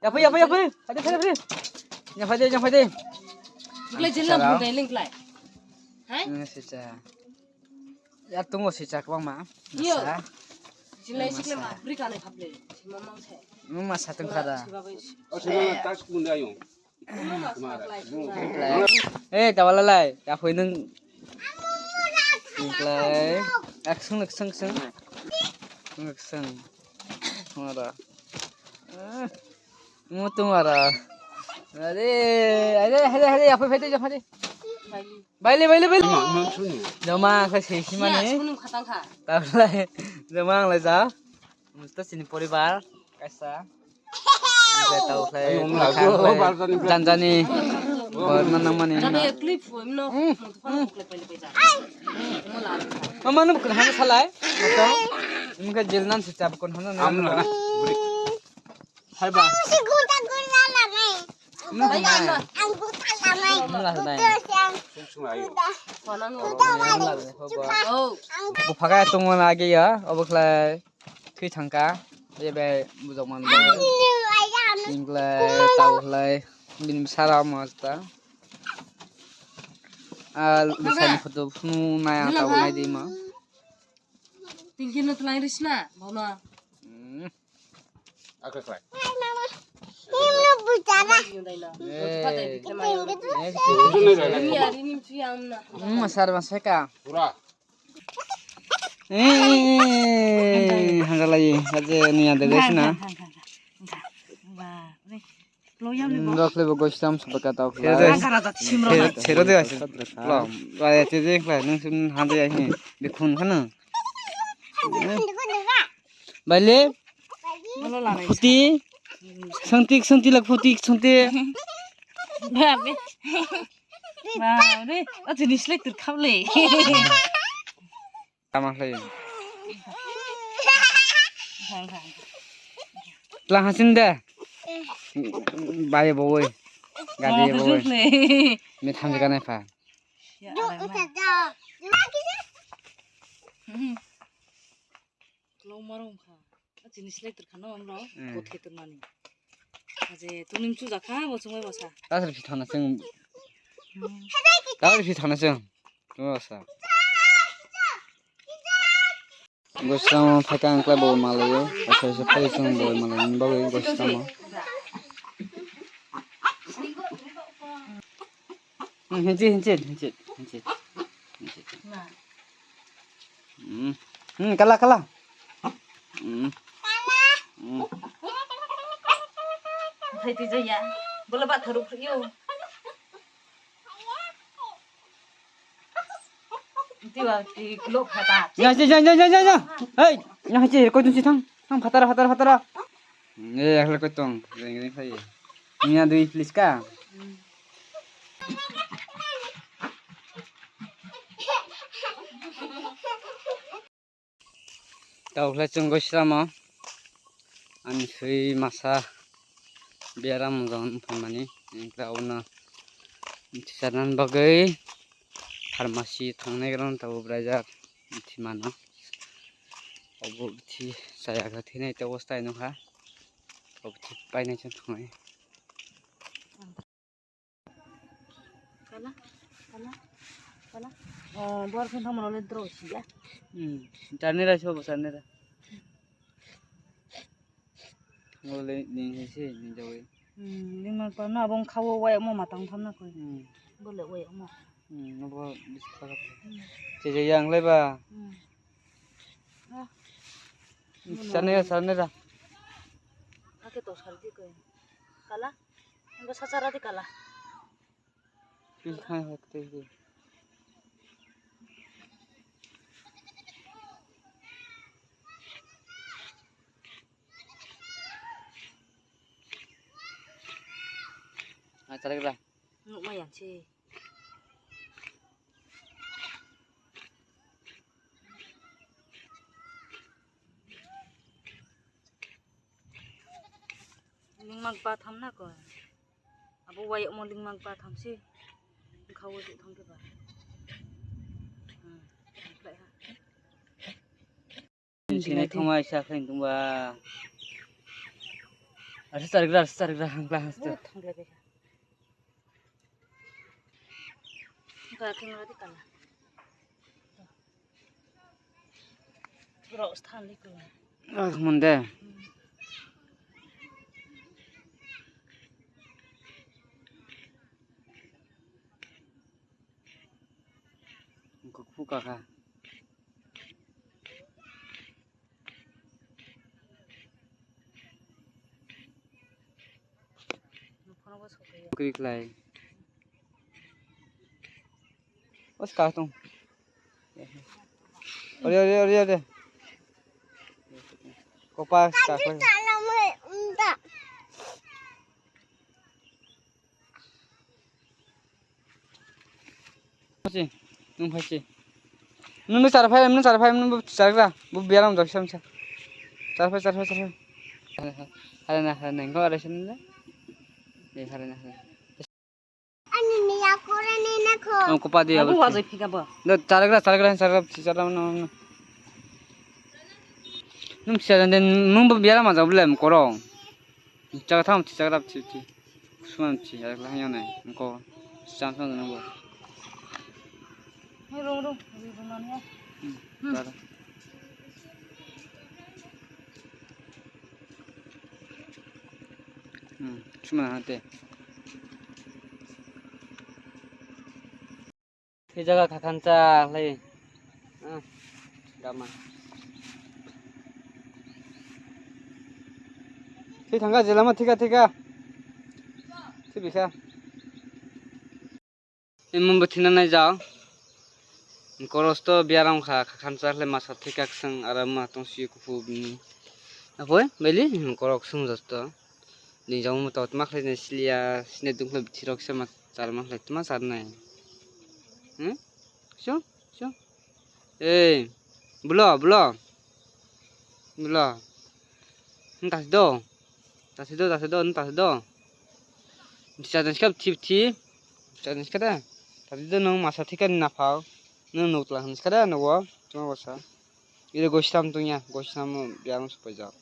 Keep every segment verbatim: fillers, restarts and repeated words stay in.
Yapoi, yapoi, yapoi. Hadi, hadi, hadi. Yapoi de, yapoi de. Buklai jilna Sara. Buklai lingklai. Hai? Ini sisa. Ya, tunggu sisa kwbangma. Iyo. Masa. Jilna isi klai ma, bri kanai khaple. Sima mang se. Mung masa tungkha da. Siba bai. Oh, sima tas kunda yung. Mung masa klai sima. Eh, tawala lai. Yapoi nung. Klai. Aksung, aksung, aksung. Aksung. Mara. Eh. Mutung aro. Are, are, are, are, yapoi phaidi, yapoi phaidi. Baile, baile, baile. Joma khe seisimani. Tablai, joma ang lai ja. Musta sini poribar, kaisa. Ang lai tau lai, janjani. Bor manang mani. Mama nung kun hana salai. Mungka jilnan sejak kun hana. Hai ba. Ang si guta guta lamai. Ang guta lamai. Ang guta lamai. Ang guta siang. Sung sung ayo. Guta. Ang guta wari. Ang guta. Buphaga tungma lagi ya, obo khlai thui thangka. Ebe bujok man. Ang ini wari ang. Inglai tau khlai. Bini sara masta. Al bisani photo phunu naya tau nai di ma. Tingkir no tulai risna, bono. Hmm. Akhe khlai. Ini bujara. Ini ari ni mesti yang na. Hmm, masar masaka. Pura. Eh, hanggalai, aje ni ada guys na. Ba, re. Rok le bo goistam sabaka tau. Sero de. Sero de ase. Lo, ba ya te de khlai nung sim han de ya hi. Bikhun khana. Baile. Phuti. Sangti, sangti lak phuti, sangti. Ba be. Ba re. Ati ni slek tur khable. Tama khlai. Tlang hasin de. Bai bowoi. Gadi bowoi. Me tham jaka nai pha. Lo marong kha. Chini slai tur khana amlo. Kothe tur mani. Aje tunim chu jakha bo chungbai basa. Tasar phi thana seng. Tasar phi thana seng. Tuma sa. Gosamo phaikha ang khlai bo malayo. Asa asa phai sung bo malayo. Bagwi gosamo. Hinchi, hinchi, hinchi, hinchi. Hinchi. Hmm. Hmm, kala, kala. Hmm. Hmm. Thai ti jaya. Bola ba tharuk yo. Tiwa ti klok khata. Ya, ya, ya, ya, ya, ya. Hei, ya, hei, koi tun si thang. Thang phatara, phatara, phatara. Eh, akhle koi tong. Reng, reng khai. Nya dui please ka. Tauhle chwng gosamo ani swi masa biaram jon phaimani, wngkha abono tisarnani bagwi pharmacy thangnai rok tabuk raijak thwimano. Obo bithi chaya khe thwinai tei obo style nokha, obo bithi painai chwng thangnai. Kala, kala, kala. Oh, bor khe thamro le dro siya. Hmm, chanera sobo chanera. Ngole ni hese ni jawi. Hmm, lima pa na bong khawo wai mo matang thamna koi. Hmm. Bole wai mo. Hmm, no bo biskha. Hmm. Che je yang le ba. Hmm. Ah. Chanera chanera. Ake to sardi koi. Kala. Ang sachara di kala. Pil thang hok te di. Ah, cari lah. Nuk mayan si. Lingmak ba tham na ko. Abo wai omo lingmak ba tham si. Khawo si tham ke ba. Hmm. Sinai thangma isa khain tungba. Aswk charigra, aswk charigra, hangla haste. Thangla beka. Ga khe ma di kala. Bro, sthan li kala. Ah, munde. Kukhu kaka. Kri klai. Os ka tong. Ori, ori, ori, ori. Kopa ka klai. Phai si, nwng phai si. Nwng char phai, nwng char phai, nwng bo char gra. Bo biaram jak sam sa. Char phai, char phai, char phai. Hare na, hare na, ngo are sin na. Ni hare na, hare. Ani ni ya kore ni na kho. Ang ko pa di. Abu wajai phika bo. Do char gra, char gra, char gra, char gra, no, no. Nwng char den, nwng bo biaram jak bole korong. Chaga tham chi, chaga dap chi, chi. Kusman chi, ya la yang nai. Ko cham cham nang bo. Rung, rung, rung, rung, rung, ya. Hmm. Tada. Hmm, chuma hate. Twi jaga kha khancha lai. Ah, dama. Twi thangkha jelama thika thika. Twi bikha. Imung bo thina nai jao. Koros to biaram kha, kha khancha lai masa thika ksang aram ma tong si kupu bini. Apoi, beli, korok sung josto. Ni jong mo tot ma khlai nai siliya, sine dungkhle bithirok se ma char ma khlai tma char nai. Hmm? Sio, sio. Ei, bulo, bulo. Bulo. Hmm, tasi do. Tasi do, tasi do, hmm, tasi do. Bisa dan sikap thip thip. Bisa dan sikap da. Tasi do nung masa thika ni naphao. Nung nuk tla hin sikap da nugo. Tma bosa. Ire gostam tungya, gostam biaram supai jao.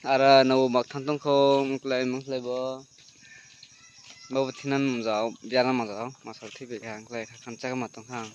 Aro nabo mak thang tong kho, wngklai, wngklai bo. Bo bo thinan mung jao, biaram ma jao, masa thwi bai kha, wngklai kha, khancha khe ma tong kha ang.